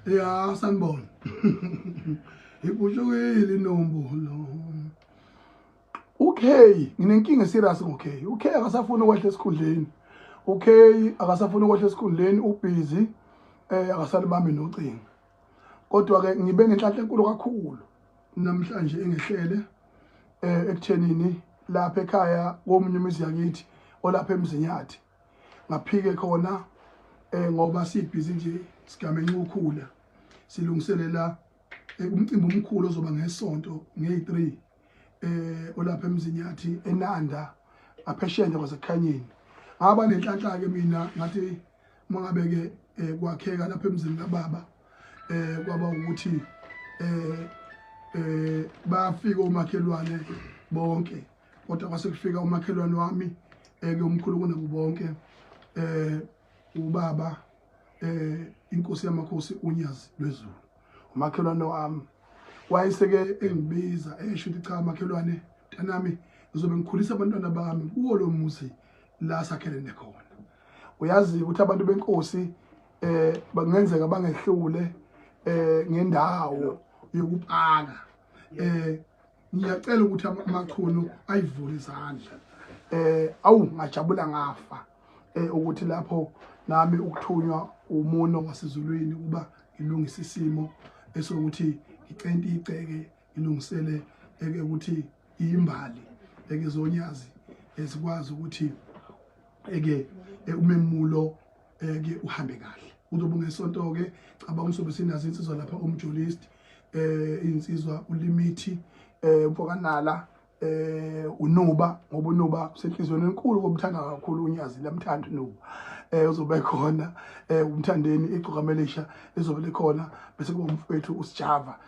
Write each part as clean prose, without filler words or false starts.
Ya, sanibona. Iputshukile inombolo. Okay, nginenkinga serious ngo-K. U-K akasafuni ukwehla esikhundleni. U-K akasafuni ukwehla esikhundleni, ubhizi akasalibambi nocingo. Kodwa ke ngibe nenhlanhla enkulu kakhulu namhlanje engehlele ekuthenini lapha ekhaya komunye umuzi yakithi olapha eMzinyathi. Ngaphike khona ngoba sibhizi nje sigamenxe ukukhula. Silungiselela umcimbi omkhulu ozoba ngesonto ngeyi-3 olapha eMzinyathi eNanda ngaphesheya nje kwaseKhanyeni. Ngaba nenhlanhla ke mina ngathi uma ngabe ke kwakheka lapha emzini kababa kwaba ukuthi bafika omakhelwane bonke, kodwa kwase kufika umakhelwane wami ke omkhulu kunabo bonke, ubaba inkosi yamakhosi uNyazi lweZulu, umakhelwane wami. Wayeseke engibiza esho ukuthi cha makhelwane mntanami, ngizobe ngikhulisa abantwana bami kuwo lo muzi la sakhelene khona. Uyazi ukuthi abantu benkosi bangenzeka bangehlule ngendawo yokupaka. Ngiyacela ukuthi amaChunu ayivule izandla. Awu ngajabula ngafa ukuthi lapho nami ukuthunywa umuno wasezulwini ukuba ngilungise isimo esokuthi ngicente igceke, ngilungisele eke ukuthi imbali eke zonyazi ezikwazi ukuthi eke umemulo eke uhambe kahle. Uzobe ngesonto ke cabanga usobe sinazo insizwa lapha umjolist, insizwa uLimithi, umfokanala, uNuba, ngoba uNuba usenhlizweni enkulu komthanda kakhulu uNyazi lamthanda uNuba. Uzobe khona umthandeni igcokamelisha lizobe likhona, bese kuba umfowethu uSijava.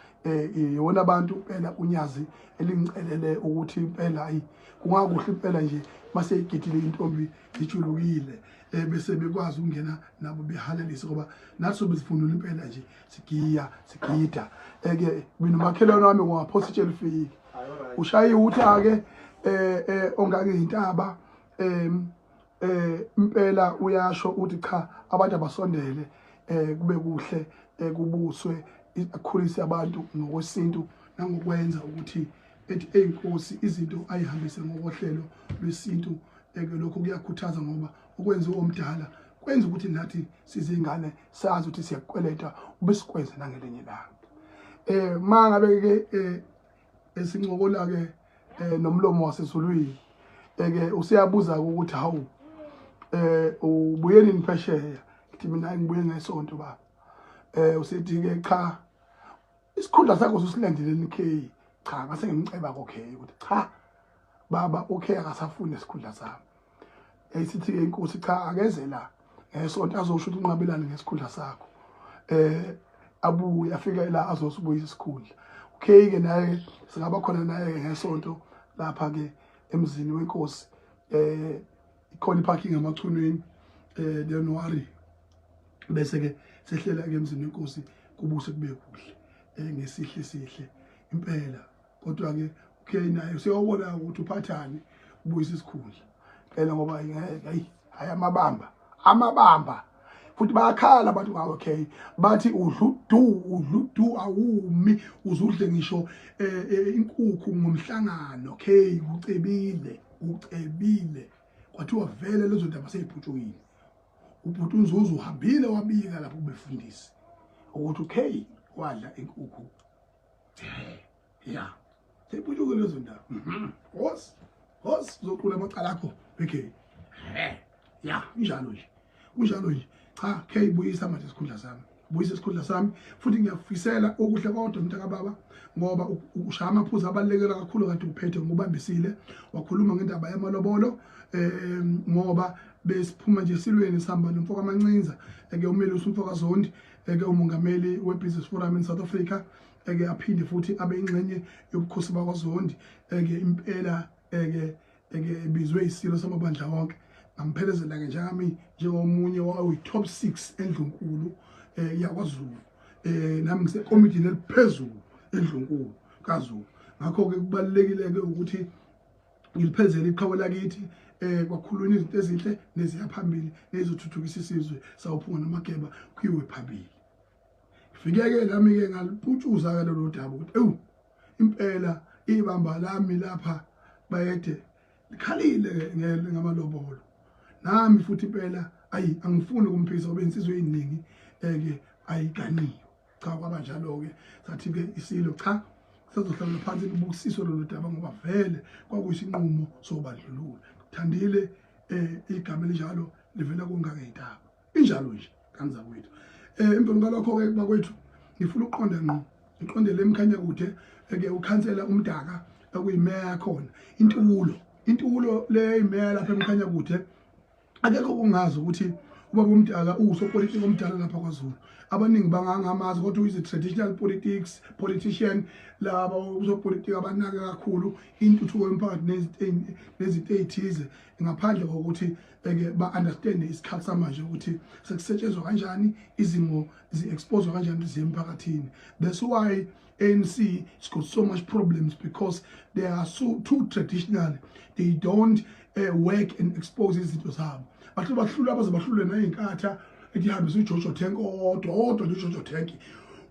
Iwona abantu impela uNyazi elingicelele ukuthi impela ayi kungakuhle impela nje mase igidile intombi ijulukile, bese bekwazi ukungena nabo behalelise, ngoba nathi sobe sifundula impela nje sigiya sigida. Eke mina umakhelwane wami ngwaphosa itshe lifike ushaye utha-ke ongake intaba impela uyasho uthi cha abantu abasondele kube kuhle, kubuswe, akhulise abantu ngokwesintu nangokwenza ukuthi ethi eyinkosi izinto ayihambise ngokohlelo lwesintu. Eke lokho kuyakhuthaza ngoba okwenziwa omdala kwenza ukuthi nathi sizingane sazi ukuthi siyakukweleta ube sikwenze nangelinye ilanga. Ma ngabe ke esincokola ke nomlomo wasezulwini eke usiyabuza ukuthi hawu ubuye nini phesheya, ngithi mina ngibuye ngesonto baba. Usethi ke cha isikhundla sakho ususilandeleni K. Cha ngase ngimceba ko K ukuthi cha baba uK akasafuni isikhundla sami. Yayisithi ke inkosi cha akeze la ngesonto azosho ukuthi unqabelane ngesikhundla sakho. Abuye afike la azosibuyisa isikhundla. K ke naye singaba khona naye ngesonto lapha ke emzini wenkosi. Ikhona iparking amaChunwini, don't worry. Bese ke sehlela ke emzini wenkosi kubuse kube kuhle ngesihle sihle impela. Kodwa ke okay naye useyobona ukuthi uphathani ubuyisa isikhundla phela, ngoba ngeke hayi hayi amabamba amabamba futhi bayakhala abantu ngawo. Okay bathi udla du udla du awumi uzudle ngisho inkukhu ngomhlangano. Okay ucebile ucebile, kwathiwa vele lezo ndaba seyiphutshukile. Ubhuti uNzuzu uhambile wabika lapho kubefundisi ukuthi okay wadla inkukhu. Ya seyiphutshukile lezo ndaba. Hos hos uzoqula amacala akho okay. Ya kunjalo nje, kunjalo nje. Cha K buyisa manje isikhundla sami, buyisa isikhundla sami futhi ngiyakufisela okuhle kodwa mntaka baba, ngoba ushaya amaphuzu abalulekile kakhulu kade uphethe ngubambisile wakhuluma ngendaba yamalobolo. Ngoba besiphuma nje silweni sihamba nomfoka Mancinza eke umelusi umfoka Zondi eke umongameli we-Business Forum in South Africa eke aphinde futhi abe ingxenye yobukhosi bakwaZondi eke impela eke ebizwe isilo samabandla wonke. Ngamphelezela ke njengami njengomunye wayi top 6 endlunkulu yakwaZulu, nami ngisekomidini eliphezulu endlunkulu kaZulu. Ngakho ke kubalulekile ke ukuthi ngiliphezele iqhawe lakithi Kwakhulunywa izinto ezinhle neziya phambili nezothuthukisa isizwe sawuphunga namageba kuyiwe phambili. Ngifike-ke nami-ke ngaliputshuza-ke lolo daba ukuthi ewu impela ibamba lami lapha bayede likhalile ngamalobolo. Nami futhi impela ayi angifuni ukumphikisa ngoba insizwa eyiningi eke ayiganiwe. Cha, kwaba njalo-ke, sathi-ke isilo cha, sazohlala phansi libukisiswe lolu daba ngoba vele kwakuyisinqumo sobandlululo. Thandile igama elinjalo livela kungangeyintaba. Injalo nje kanzakwethu. Emveni kwalokho-ke bakwethu ngifuna ukuqonda ngqo, ngiqondele eMkhanyakude ke ukhansela uMdaka okuyimeya yakhona. Intulo le imeya lapha eMkhanyakude, akekho ongazi ukuthi ubaba uMdaka uwusopolitiki omdala lapha kwaZulu. Abaningi bangangamazi kodwa uyize traditional politics politician, laba usopolitiki abanaka kakhulu intuthuko yomphakathi nezinto ey'thize, ngaphandle kokuthi eke ba-understand isikhathi samanje ukuthi sekusetshenzwa kanjani, izimo zi-exposwa kanjani ziye emphakathini. That's why ANC has got so much problems, because they are so too traditional. They don't work and expose izinto zabo. Bahle bahlula baze bahlule ney'nkatha ethi ihambise uJojo Tank odwa odwa nje. UJojo Tank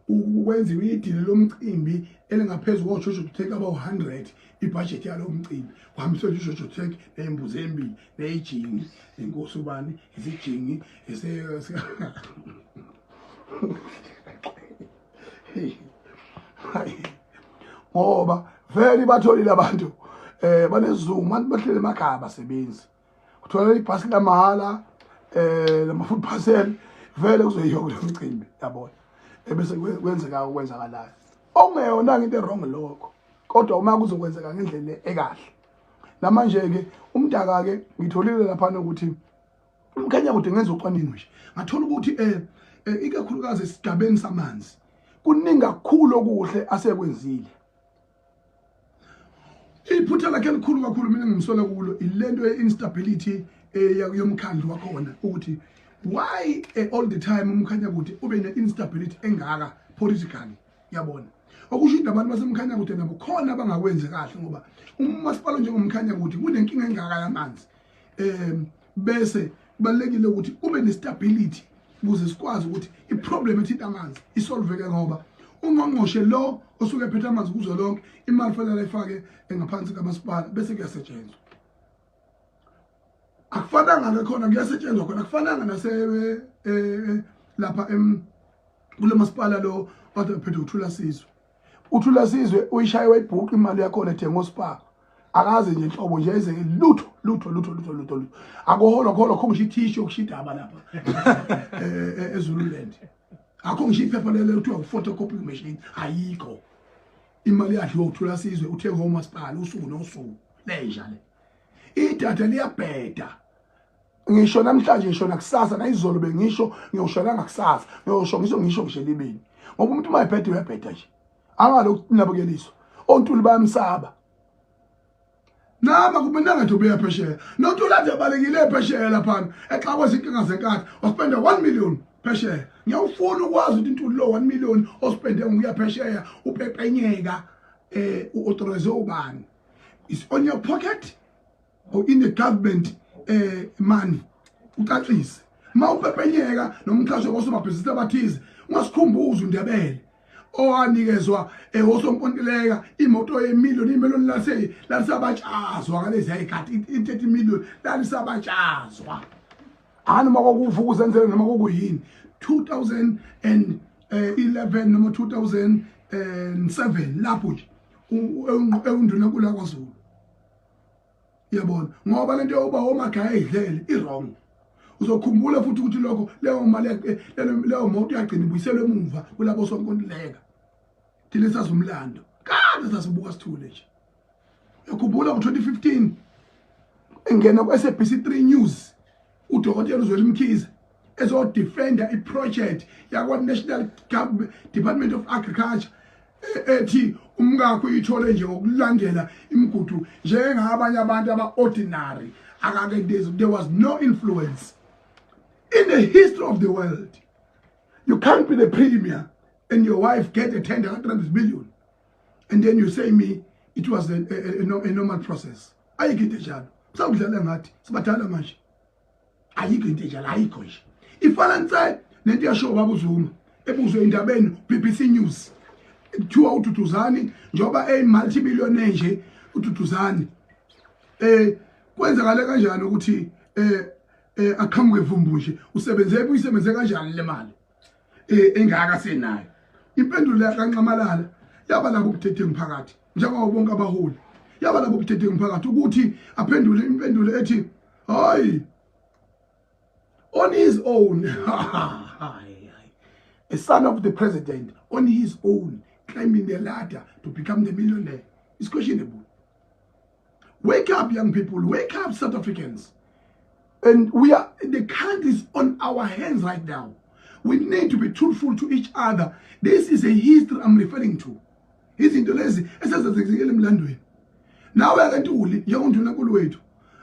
ukwenziwa idili lomcimbi elingaphezu koJojo Tank abawu-100, ibhajethi yalowo mcimbi kuhambiswe nje uJojo Tank ney'mbuzi embili neyijingi nenkosi ubani isijingi ese. Hayi, ngoba vele batholile abantu banesizungu abantu bahlele emakhaya, abasebenzi, uthola ibhasi lamahhala lama food parcel, vele kuzoyiwa kulo mcimbi, yabona, ebese kwenzeka okwenzakalayo okungeyona into e-wrong lokho, kodwa uma kuzokwenzeka ngendlela ekahle. Namanje-ke uMdaka-ke ngitholile laphana ukuthi uMkhanyakude, ngenza ucwaningo nje, ngathola ukuthi ikakhulukazi esigabeni samanzi kuningi kakhulu okuhle asekwenzile. Iphutha lakhe elikhulu kakhulu mina ngimsola kulo ilento ye-instability yomkhandlu wakhona, ukuthi why all the time uMkhanyakude ube ne-instability engaka politically, yabona, okusho ukuthi abantu baseMkhanyakude nabo khona abangakwenzi kahle, ngoba umasipala njengoMkhanyakude kunenkinga engaka yamanzi, bese kubalulekile ukuthi kube ne-stability ukuze sikwazi ukuthi i-problem ethinta amanzi isolveke, ngoba ungqongqoshe lo osuke ephethe amanzi kuzwe lonke imali fanele ayifake ngaphansi kamasipala bese kuyasetshenzwa. Akufananga ke khona kuyasetshenzwa khona, akufananga nase lapha kule masipala lo kade uphethe uThula Sizwe. UThula Sizwe uyishaye wayibhuqa imali yakhona ethenga oSpar, akaze nje inhlobo nje eze lutho lutho lutho lutho lutho lutho, akuholwa kholwa kho ngisho ithishu okusho idaba lapha eZululand, akho ngisho iphepha lelo kuthiwa photocopy machine, ayikho imali yadliwa uThula Sizwe uthenga umasipala usuku nosuku lenja le. Idatha liyabheda ngisho namhlanje, ngisho nakusasa, nayizolo bengisho, ngiyosho nangakusasa ngiyosho, ngisho ngisho ngisho elibini, ngoba umuntu uma ebheda uyabheda nje, angalokhu nabukeliswa ontuli bayamsaba. Nama kumina ngathi ubuya phesheya nontuli ade abalekile phesheya laphana exakwe izinkinga zenkathi, waspenda 1 million phesheya. Ngiyawufuna ukwazi ukuthi intuli lo 1 million ospende ngokuya phesheya upepenyeka uauthorize ubani? Is on your pocket or in the government money? Ucacise ma upepenyeka nomxhaso kosomabhizinisi abathize. Ungasikhumbuza uNdebele owanikezwa ehosonkontileka imoto yemillion, imillion lase lalisabatshazwa ngalezi ayikhathi, i-30 million lalisabatshazwa hayi noma kwakuvuka uzenzele noma kwakuyini, 2011 noma 2007 lapho nje ewundunankulu yakwaZulu, yabona, ngoba lento yokuba omagaya eyidlele i-wrong. Uzokhumbula futhi ukuthi lokho leyo mali, leyo moto yagcina ibuyiselwe emuva kulabo sonkontileka. Thina sazi umlando kade sasibuka sithule nje. Uyakhumbula ngo-2015 engena ku-SABC 3 News udokotela uZweli Mkhize ezodefenda iproject yakwa-National Department of Agriculture ethi umkakho uyithole nje ngokulandela imigudu njengabanye abantu aba-ordinary, akake, there was no influence. In the history of the world, you can't be the premier and your wife get a tender 300 million and then you say me it was a normal process. Ayikho into enjalo. Sawudlala ngathi sibadala manje. Ayikho into enjalo, ayikho nje. Ifana nse nento yasho baba uZuma ebuzwe indabeni BBC News. Kuthiwa uDuduzani njengoba eyi multi billionaire nje uDuduzani. Kwenzakale kanjani ukuthi aqhamuke vumbu nje usebenze uyisebenze kanjani le mali engaka senayo? Impendulo kaNxamalala yaba labo budedengu phakathi njengoba bonke abaholi yaba labo budedengu phakathi ukuthi aphendule impendulo ethi hayi on his own, a son of the president on his own climbing the ladder to become the millionaire is questionable. Wake up, young people. Wake up, South Africans. And we are, the country is on our hands right now. We need to be truthful to each other. This is a history I'm referring to. Izinto lezi esezenzekile emlandweni. Nawe ke Ntuli, njengondunankulu wethu,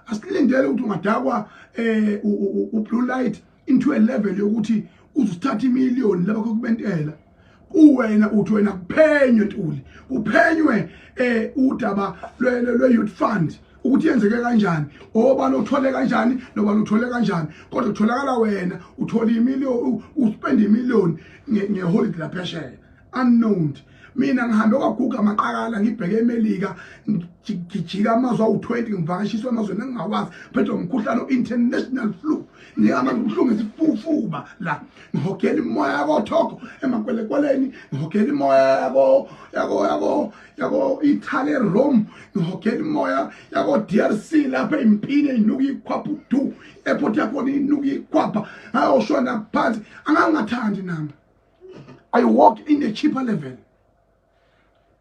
asilindele ukuthi ungadakwa u-blue light into a level yokuthi uzuthatha imillion laba kokubentela kuwena, uthi wena kuphenywe Ntuli, kuphenywe udaba lwe youth fund ukuthi yenzeke kanjani, obani uthole kanjani nobani uthole kanjani, kodwa kutholakala wena uthola imillion, uspend imillion ngeholiday laphesheya unknown. Mina ngihambe kwaguga amaqakala, ngibheke eMelika, ngijika amazwe awu-20, ngivakashiswa emazweni engingawazi, phethwe umkhuhlane o-international flu, ngiyama ubuhlungu esifufuba la, ngihogela imoya yakothogo emakwelekweleni, ngihogela imoya yako Italy, Rome, ngihogela imoya yako DRC lapha empini inuka ikhwapha du, airport yakhona inuka ikhwapha, ngayoshona phansi angangathandi nami. I walk in a cheaper level.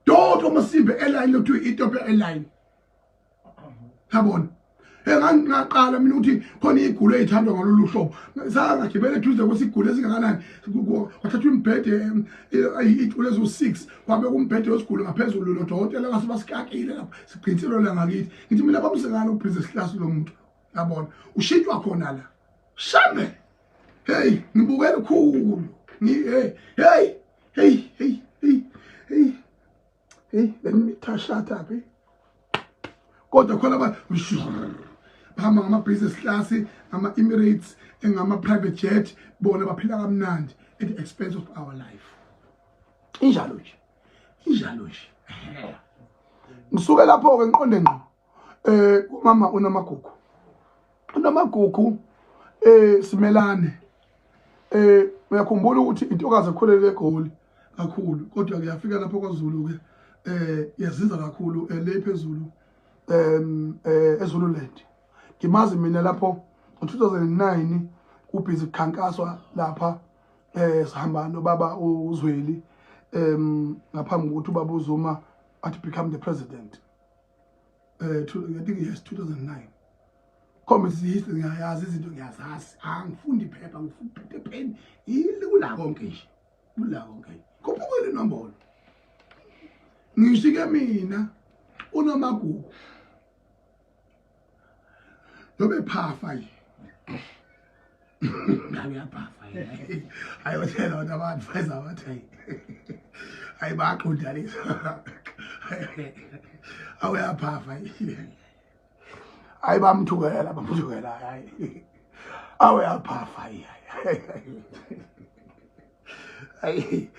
Dot Masimbe airline lokuthiwa i-Ethiopia Airline. Yabona, engangaqala mina ukuthi khona iy'gulo ey'thandwa ngalolu hlobo, sangagibela eduze kwesigulo esingakanani, kwathathwa imibhede iy'tulo eziwu-6, kwabeka umbhede wesigulo ngaphezulu, nodokotela base basikakile lapho sigqinselwe la ngakithi. Ngithi mina bamsengane ubhizinesi class lo muntu, yabona, ushintshwa khona la shambe. Hey, ngibukela khulu, hey hey hey hey hey hey hey, let me shut up. Kodwa khona ba bahamba ngama-business class, ama-Emirates, ngama-private jet, bona baphila kamnandi at the expense of our life. Injalo nje, injalo nje. Ngisuke lapho-ke ngiqonde ngqo kumama uNamagugu. UNamagugu Simelane, uyakhumbula ukuthi intokazi ekhulele eGoli kakhulu, kodwa kuyafika lapho kwaZulu ke yaziza kakhulu le phezulu eZululand. Ngimazi mina lapho ngo-2009 kubhizi kukhankaswa lapha, sihamba nobaba uZweli ngaphambi kokuthi ubaba uZuma athi become the president. I think yes, 2009. Khomba history, ngiyayazi izinto, ngiyazazi, angifundi iphepha, ngifunda ephepheni yini, kula konke nje, kula konke khuphukile inombolo. Ngisho ke mina uNomagugu nobe phafa nje ngabe uyaphafa, ayotshela abantu aba-advise bathi hayi hayi bayaqondalisa, awuyaphafa, hayi bamthukela, bamthukela, hayi awuyaphafa, hayi hayi hayi.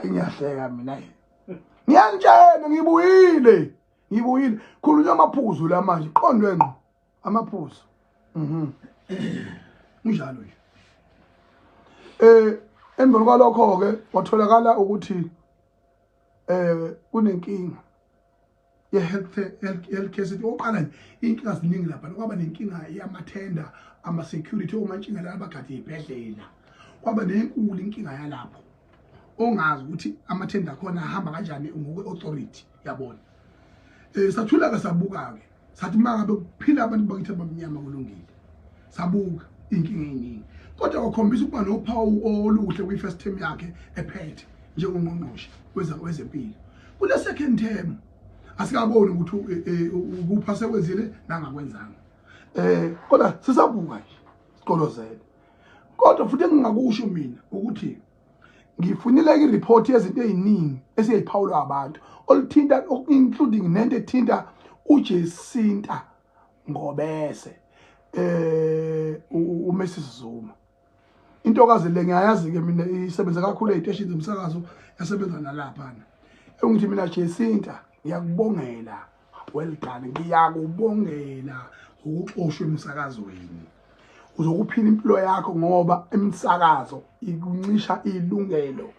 Ngiyahleka mina, ngiyangitshela, ngibuyile, ngibuyile. Khulunywa amaphuzu la manje, qondwe ngqo amaphuzu. Kunjalo nje. Emva kwalokho ke watholakala ukuthi kunenkinga ye health healthcare city. Oqala nje inkinga ziningi lapha, kwaba nenkinga yamathenda, ama security omantshingela abagade ibhedlela, kwaba nenkulu inkinga yalapho ongazi ukuthi amathenda akhona ahamba kanjani ngokwe authority, yabona. Sathula ke, sabuka ke, sathi mangabe kuphila abantu bakithi abamnyama kulungile. Sabuka inkinga eziningi, kodwa wakhombisa ukuba nophawu oluhle kwi first term yakhe ephethe njengongqongqoshe wezempilo. Kule second term asikaboni ukuthi ukupha sekwenzile nangakwenzanga, kodwa sisabuka nje, siqolozele. Kodwa futhi engingakusho mina ukuthi ngifunile i-report yezinto eziningi esiyiphawulwa abantu oluthinta, including nento ethinta uJacinta. Ngobese, uMrs Zuma. Intokazi le ngiyayazi ke mina, isebenza kakhulu eziteshini zomsakazo, yasebenza nalaphana. Engithi mina, Jacinta, ngiyakubongela, well done, ngiyakubongela ukuxoshwa emsakazweni. Uzokuphila impilo yakho, ngoba imisakazo ikuncisha ilungelo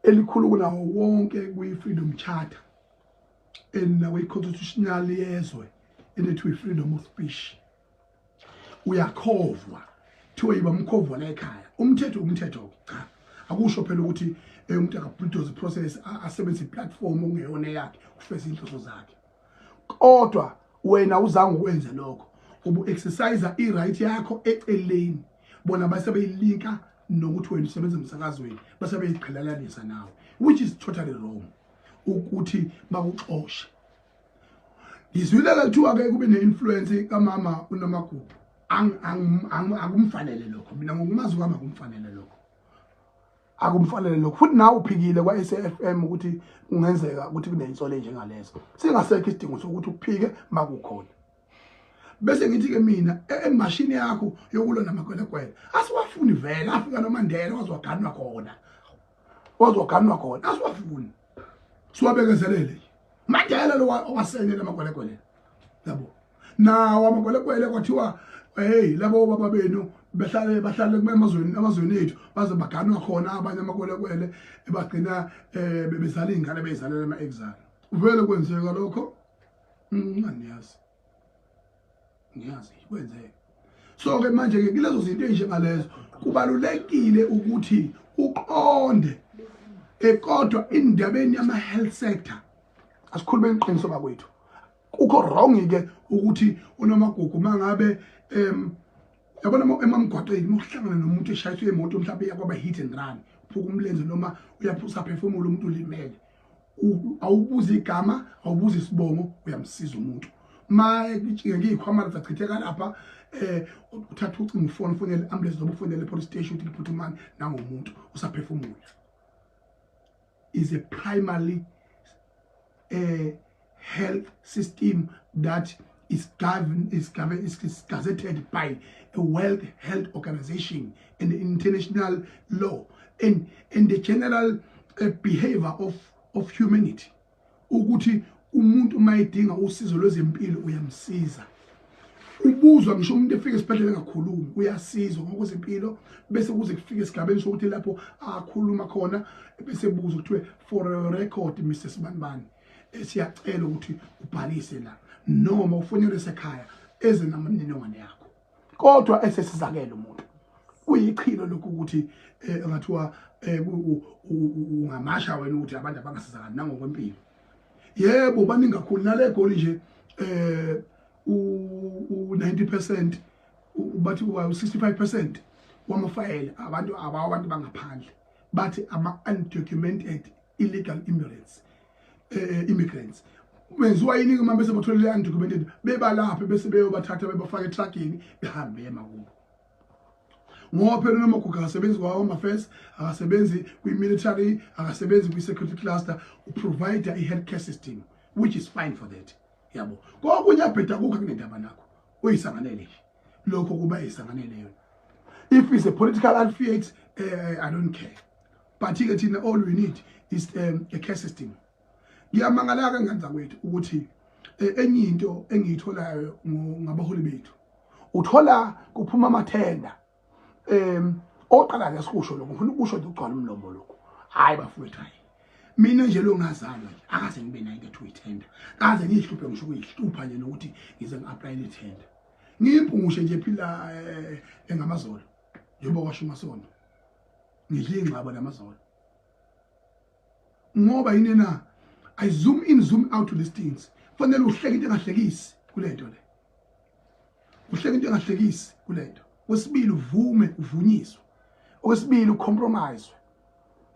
elikhulu kunawo wonke kwi-Freedom Charter and nakwi-constitutional yezwe enethiwa i-freedom of speech. Uyakhovwa, kuthiwa yiba mkhovwa la ekhaya. Umthetho umthetho, cha, akusho phela ukuthi umuntu akabulldoze process, asebenzise i-platform okungeyona eyakhe ufeze inhloso zakhe. Kodwa wena uzange ukwenze lokho, ubu-exercise i-right yakho eceleni, bona base beyilinka nokuthi wena usebenza emsakazweni, base beyiqhelelanisa nawe, which is totally wrong ukuthi bakuxoshe. Ngizwile-ke kuthiwa-ke kube ne-influence kamama uNomagugu. Akumfanele lokho, mina ngokumazi kwami akumfanele lokho, akumfanele lokho. Futhi nawe uphikile kwa-SAFM ukuthi kungenzeka ukuthi kuney'nsolo enjengalezo. Singasekho isidingo sokuthi uphike makukhona. Bese ngithi-ke mina, emashini yakho yokulwa namakwelekwele asiwafuni vele, afika noMandela, waze waganwa khona, waze waganwa khona, asiwafuni, siwabekezelele. Mandela lo owasenyela amakwelekwele yabo, nawo amakwelekwele kwathiwa, hey, labo baba benu behlale bahlale emazweni, amazweni ethu, baze baganwa khona. Abanye amakwelekwele bagcina bebezala iy'ngane, beyizalela ama-exile. Vele kwenzeka lokho. Angiyazi, ngiyazi kwenzeka. So-ke manje-ke kulezo zinto ey'njengalezo kubalulekile ukuthi uqonde. Kodwa indabeni yama-health sector, asikhulume iqiniso bakwethu, kukho wrong-ke ukuthi uNomagugu mangabe yabona emamgwaqeni uma uhlangana nomuntu eshayiswe imoto, mhlawumbe iyakwaba hit and run, uphuka umlenze noma uyaphusa phefumulo, umuntu ulimele, awubuza igama, awubuza isibongo, uyamsiza umuntu. Ma ngiy'khwama zachitheka lapha, uthatha ucingo, ufone, ufonele i-ambulance noma ufonele i-police station ukuthi liphuthumani nangomuntu usaphefumula. Is a primary health system that is governed, is gazetted by a World Health Organization and the international law and the general behavior of humanity, ukuthi umuntu uma edinga usizo lwezempilo uyamsiza. Ubuzwa ngisho umuntu efika esibhedlela engakhulumi, uyasizwa ngokwezempilo, bese kuze kufike esigabeni sokuthi lapho akhuluma khona, bese buzwa kuthiwe, "For a record, Mr Sibanibani, siyacela ukuthi ubhalise la noma ufonelwe esekhaya eze namininingwane yakho." Kodwa esesizakele umuntu, kuyichilo lokhu ukuthi engathiwa ungamasha wena ukuthi abantu abangasizakali nangokwempilo. Yebo, baningi kakhulu nale Goli nje, u-90%, bathi u-65% wamafayela abantu ababantu bangaphandle, bathi ama-undocumented illegal immigrants. Benziwa yini uma bese batholile undocumented, bebalaphe, bese beyobathatha, bebafaka etruckini, behambe beye emakubo? Ngoba phela uNomagugu akasebenzi kwa-Home Affairs, akasebenzi kwi-military, akasebenzi kwi-security cluster, uprovide i-healthcare system, which is fine for that, yabo. Kokunye abheda kukho akunendaba nakho, uyisanganele nje lokho, kuba isanganele yona. If it's a political affiliate, I don't care, but ke thina all we need is a care system. Ngiyamangala-ke ngenza kwethu ukuthi enye into engiyitholayo ngabaholi bethu, uthola kuphuma amathenda oqala ke sikusho lokho, ngifuna ukusho nje ugcwala umlomo lokho. Hayi bafowethu, hayi, mina nje lo ngazalwa nje akaze ngibe nayo into ethiwa ithenda, kaze ngiyihluphe ngisho ukuyihlupha nje nokuthi ngize ngi-applyele ithenda. Ngiyimpungushe nje phila engamazolo, njengoba kwasho uMasondo, ngidla ingxabo namazolo. Ngoba yini na? I zoom in, zoom out to these things. Fanele uhleke into engahlekisi kule nto le, uhleke into engahlekisi kule nto. Kwesibili, uvume uvunyiswe. Okwesibili, ucompromise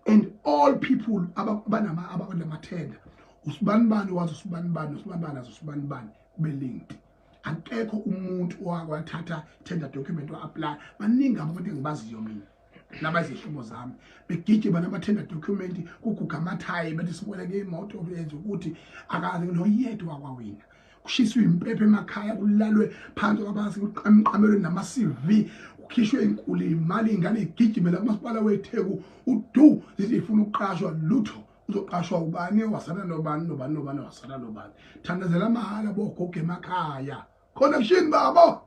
and all people abanama abanamathenda, usibanibani wazi usibanibani, usibanibani azi usibanibani, kube linked. Akekho umuntu owakwathatha tender document wa-apply. Baningi abantu engibaziyo mina nabazihlobo zami begijima nama-tender document, kuguga amathayi, bethi siboleke imoto, yenza ukuthi akaze noyedwa wakwawina. Kushiswe impepho emakhaya, kulalwe phansi kwabasi, kuqamqamelwe nama-CV, kukhishwe inkulu imali, ingane igijimela kumasipala weTheku, udu zithi ifuna ukuqashwa, lutho. Uzoqashwa ubani? Wasana nobani nobani nobani, wasana nobani. Thandazela amahhala bogogo emakhaya. Connection babo.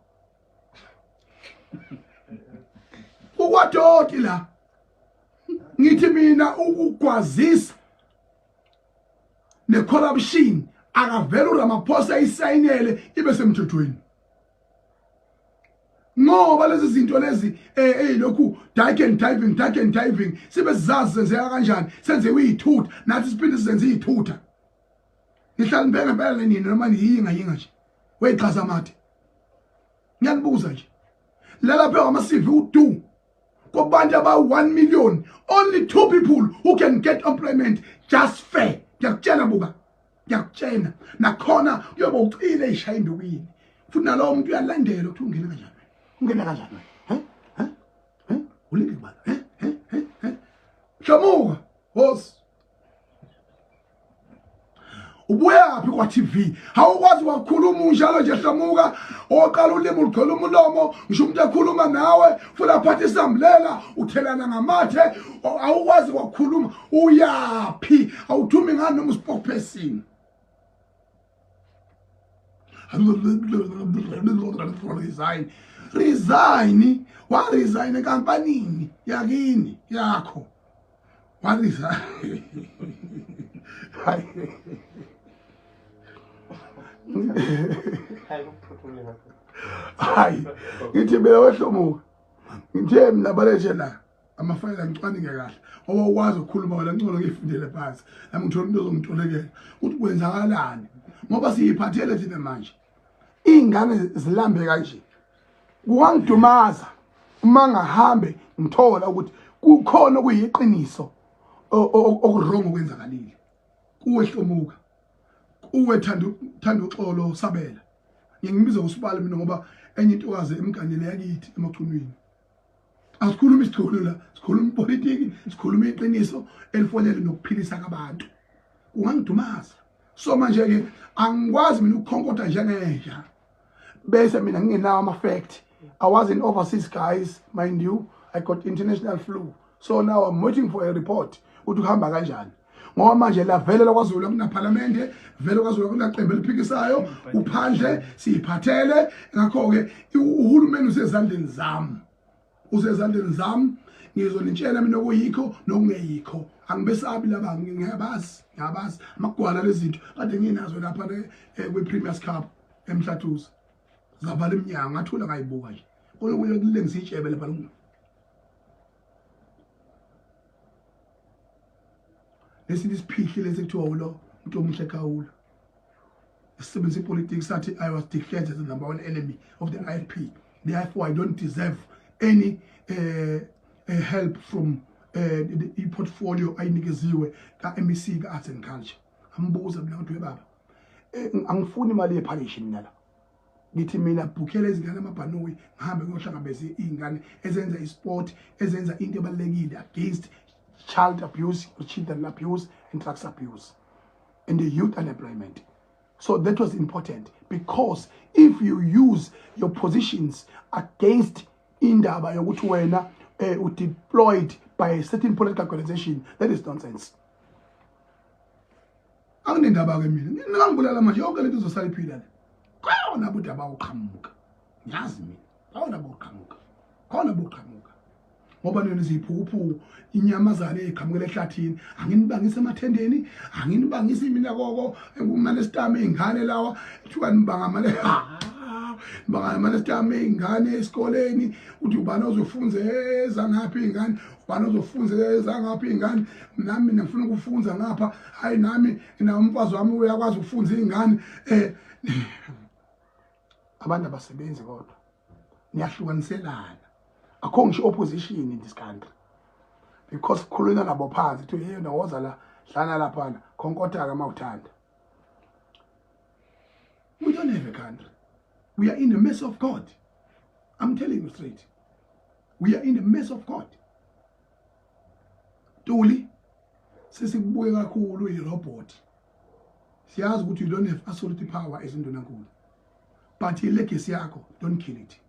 Ukwadoti la. Ngithi mina ukugwazisa ne-corruption akavele uRamaphosa ayisayinele ibe semthethweni. Ngoba lezi zinto lezi eyilokhu dark and diving, dark and diving, sibe sizazi senzeka kanjani, senze uyithutha nathi siphinde sizenze iyithutha. Nihlala nibheke ngempela nini noma niyinga yinga nje. Weyichaza amathe. Ngiyanibuza nje. Lalapha ama CV udu kubantu aba 1 million, only 2 people who can get employment just fair. Ngiyakutshela buka. Ngiyakutshela nakhona uyobe ucile ishaya indukwini. Futhi nalowo muntu uyalandela ukuthi ungena kanjani. Ungena kanjani? He? He? He? Ulinde kubani? He? He? He? He? Hlamuka. Hosi. Ubuyaphi kwa TV? Awukwazi wakhuluma unjalo nje hlamuka, oqala ulimi ugcwele umlomo, ngisho umuntu ekhuluma nawe futhi aphathe isambulela, uthelana ngamathe, awukwazi wakhuluma. Uyaphi? Awuthumi ngani noma spokesperson? Resign. Resign. Wa resign enkampanini yakini yakho. Wa resign. Hayi. Hayi. Ngithi mina wehlomuka. Ngithe mina balethe la amafayela ngicwaninge kahle. Ngoba ukwazi ukukhuluma wena ngcono ngifundele phansi. Nami ngithola umuntu ozongitolekela ukuthi kwenzakalani. Ngoba siyiphathele thina manje. Iy'ngane zilambe kanje. Kungangidumaza uma ngahambe ngithola ukuthi kukhona okuyiqiniso okuwrong okwenzakalile. Kuwe Hlomuka, kuwe Thanda uxolo Sabela. Ngiyimbiza ngosibali mina ngoba enye intokazi emganile yakithi emachunwini. Asikhuluma isichulu la, sikhuluma ipolitiki, sikhuluma iqiniso elifonele nokuphilisa kwabantu. Kungangidumaza. So manje ke angikwazi mina ukukhonkotha njengenja. Bese mina ngingenawo ama fact. I was in overseas guys, mind you, I got international flu. So now I'm waiting for a report ukuthi kuhamba kanjani. Ngoba manje la vele lakwaZulu akunaparlamente, vele kwaZulu akunaqembu eliphikisayo, uphandle siyiphathele. Ngakho ke uhulumeni usezandleni zami. Usezandleni zami, ngizonitshela mina okuyikho nokungeyikho. Angibesabi laba, ngiyabazi, ngiyabazi amagwala lezinto kade nginazo lapha kwi Premier's Cup eMhlathuze. Zavala iminyango ngathula ngayibuka nje. Kunokunye kulengisa itshebe lapha. Lesinye isiphihli lesi kuthiwa ulo umuntu omuhle Khawula. Isebenzisa ipolitics sathi I was declared as the number 1 enemy of the IFP. Therefore I don't deserve any help from the portfolio ayinikeziwe ka MEC ka Arts and Culture. Ambuza mina ukuthi baba angifuni imali yephalishi mina la. Ngithi mina bhukhela izingane amabhanoyi ngihambe ngiyohlangabeza izingane ezenza isport, ezenza into ebalekile against child abuse, children abuse and drugs abuse and the youth unemployment. So that was important because if you use your positions against indaba yokuthi wena deployed by a certain political organization, that is nonsense. Anginendaba ke mina. Ningangibulala manje yonke lento izosala iphila le. Khona buda abawuqhamuka. Ngiyazi mina. Khona boqhamuka. Khona boqhamuka. Ngoba nina niziphukuphuku inyamazane eziqhamukela ehlathini, anginibangise emathendeni, anginibangise mina koko engumane sitame ingane lawa, kuthiwa nibanga male nibanga mane sitame ingane esikoleni, uthi ubani ozofunza ezangaphi ingane, ubani ozofunza ezangaphi ingane, nami mina ngifuna ukufunza ngapha, hayi nami na umfazi wami uyakwazi ukufunza ingane. Abantu abasebenzi kodwa niyahlukaniselana. Akho ngisho opposition in this country because kukhulunywa nabo phansi kuthi hey nawoza la hlala laphana khonkotha ke mawuthanda. We don't have a country. We are in the mess of God. I'm telling you straight. We are in the mess of God. Tuli sesikubuke kakhulu irobot. Siyazi ukuthi you don't have absolute power as indunankulu, but i-legacy yakho, don't kill it.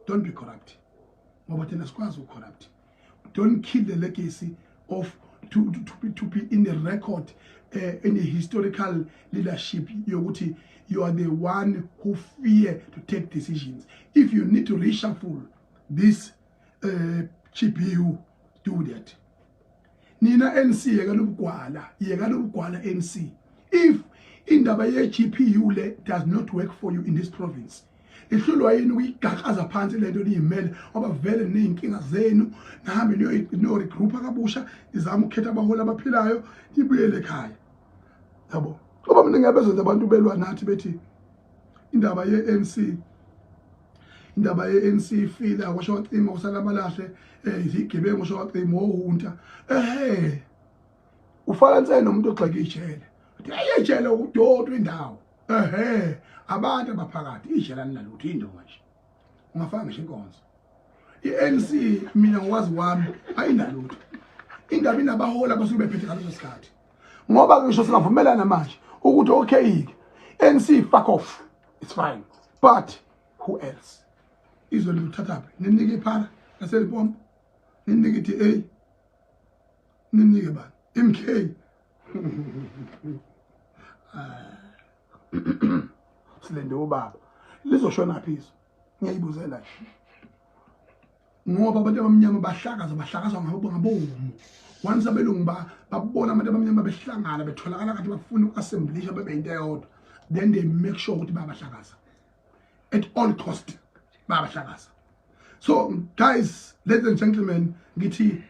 Don't be corrupt, ngoba thina sikwazi uku-corrupt. Don't kill the legacy of to be in the record, in the historical leadership yokuthi you are the one who fear to take decisions. If you need to reshuffle this GPU, do that. Nina ANC, yeka lobugwala, yeka lobugwala ANC. If indaba ye-GPU le does not work for you in this province, ihlulwa yini ukuyigaqaza phansi lento niyimele? Ngoba vele ney'nkinga zenu, nihambe niyo-regroupa kabusha, nizame ukukhetha abaholi abaphilayo, nibuyele ekhaya, yabo. Ngoba mina ngiyabezwa nje abantu belwa nathi bethi indaba ye-ANC, indaba ye-ANC ifile, akwasho wacima, kusala amalahle, izigebengu, kusho wacima ohunta. Ehe, ufana nsene nomuntu ogxeka ijele, uthi ejele udoti indawo. Ehe, abantu abaphakathi ijele alinalutho, indonga nje, ungafaka ngisho inkonzo. I-ANC mina ngokwazi kwami ayinalutho indaba, inabaholi abasuke bephethe ngaleso sikhathi. Ngoba ngisho singavumelana manje ukuthi okay ke ANC, fuck off, it's fine, but who else? Izwe liluthathaphi? Ninike iphara laseLipompo, ninike i-DA, ninike bani, MK. Silinde ubaba, lizoshona phi izwe? Ngiyayibuzela nje, ngoba abantu abamnyama bahlakaza, bahlakazwa ngabomu. Once abelungu babona abantu abamnyama behlangana, betholakala kathi bafuna uku-assemblisha bebe into eyodwa, then they make sure ukuthi bayabahlakaza at all cost, bayabahlakaza. So guys, ladies and gentlemen, ngithi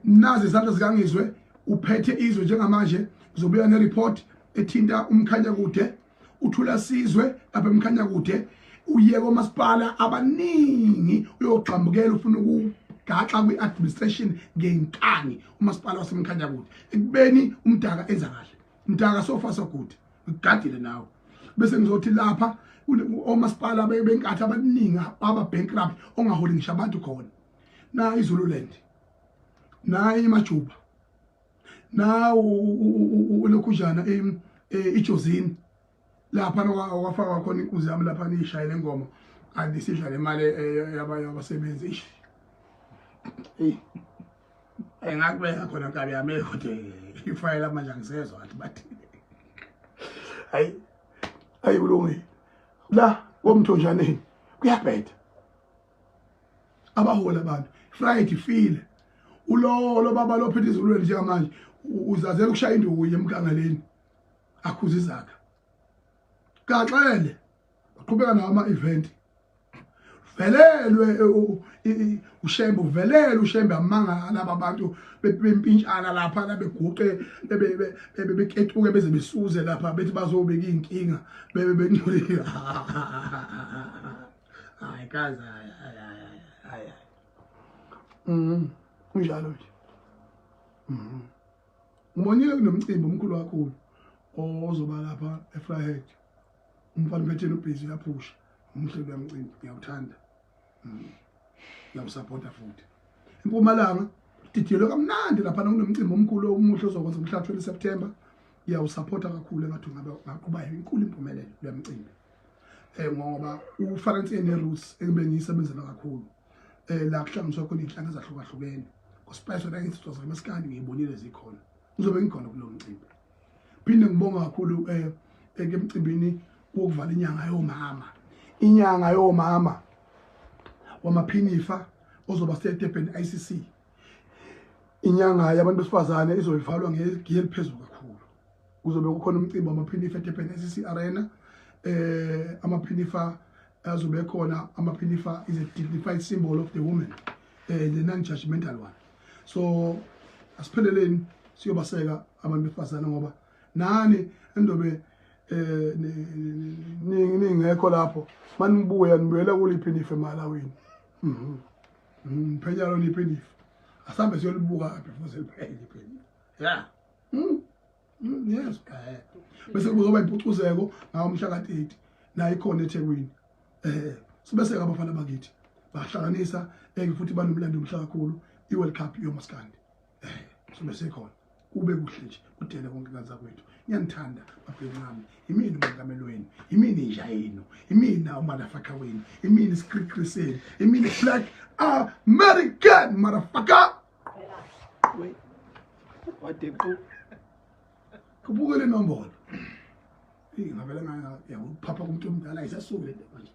nazi izandla zikaNgizwe, uphethe izwe njengamanje. Ngizobuya ne-report ethinta uMkhanya kude, uthula sizwe lapha eMkhanya kude, uye komasipala abaningi, uyogxambukela, ufuna ukugaxa kwi-administration ngenkani umasipala waseMkhanya kude, ekubeni uMdaka enza kahle. Mdaka, so far so good, ugadile nawe. Bese ngizothi lapha omasipala benkathi abaningi aba bankrupt, ongaholi ngisho abantu khona na iZululand, na iMajuba, na ulokhujana iJozini lapha kwafaka khona inkunzi yami lapha, niyishayele ingoma kanti sidla le mali yabasebenzi. Ish, hey, engakubeka khona nkabi yami, kodwa ifayela manje angisezwa ngathi bathi hayi, hayi, kulungile. La komthonjaneni kuyabheda, abaholi abantu Friday file ulo lo baba lo phethe izulweni njengamanje, uzazela ukushaya induku yemkangaleni, akhuza izakha kaxele, baqhubeka nawo ama-event. Velelwe uShembe, uvelele uShembe, amanga laba bantu bempintshana lapha beguqe, beketuke, beze besuze lapha, bethi bazobeka iy'nkinga, bebe bengcolile. Hayi kaze, hayi, hayi, hayi, hayi. Kunjalo nje. Ngibonile kunomcimbi omkhulu kakhulu ozoba lapha eVryheid. Umfana uphetheni ubhizi, uyaphusha, umhle lo mcimbi, ngiyawuthanda. Ngiyawusupporta futhi. IMpumalanga didiyelwe kamnandi lapha, kunomcimbi omkhulu omuhle ozokwenza mhla 20 September. Ngiyawusupporta kakhulu, engathi ungabe ngakuba inkulu impumelelo lo mcimbi. Ngoba ufana ne-roots engibe ngiyisebenzela kakhulu. La kuhlanganiswa khona iy'nhlanga ezahlukahlukene. Kuspice la izinto zamaskandi ngiyibonile zikhona. Ngizobe ngikhona kulo mcimbi. Phinde ngibonga kakhulu emcimbini wokuvala inyanga yomama. Inyanga yomama wamaphinifa ozoba seDurban ICC. Inyanga yabantu besifazane izoyivalwa ngegiye eliphezulu kakhulu. Kuzobe kukhona umcimbi wamaphinifa eDurban ICC Arena. Amaphinifa azobe khona. Amaphinifa is a dignified symbol of the woman, the non-judgmental one. So asipheleleni siyobaseka abantu besifazane, ngoba nani endobe ningekho lapho, manibuya nibuyela kuliphinifa emalawini. Phenya lona iphinifa, asambe siyolibuka before seliphenye iphinifa. Yeah. Yes. Bese kuzoba impucuzeko ngawo mhla ka-30, nayo ikhona eThekwini. Sibese abafana bakithi bahlanganisa futhi banomlando omhle kakhulu, iWorld Cup yomaskandi. Sobe sekhona. Kube kuhle nje, kudele konke kanza kwethu. Ngiyanithanda mabheki wami. Imini umongameli wenu, imini inja yenu, imina umalafaka wenu, imini isikrikri senu, imini Black American motherfucker. Wait. Wadequ. Kubukele inombolo. Eyi ngavele ngayakuphapha kumuntu omdala ayisasuki le nto manje.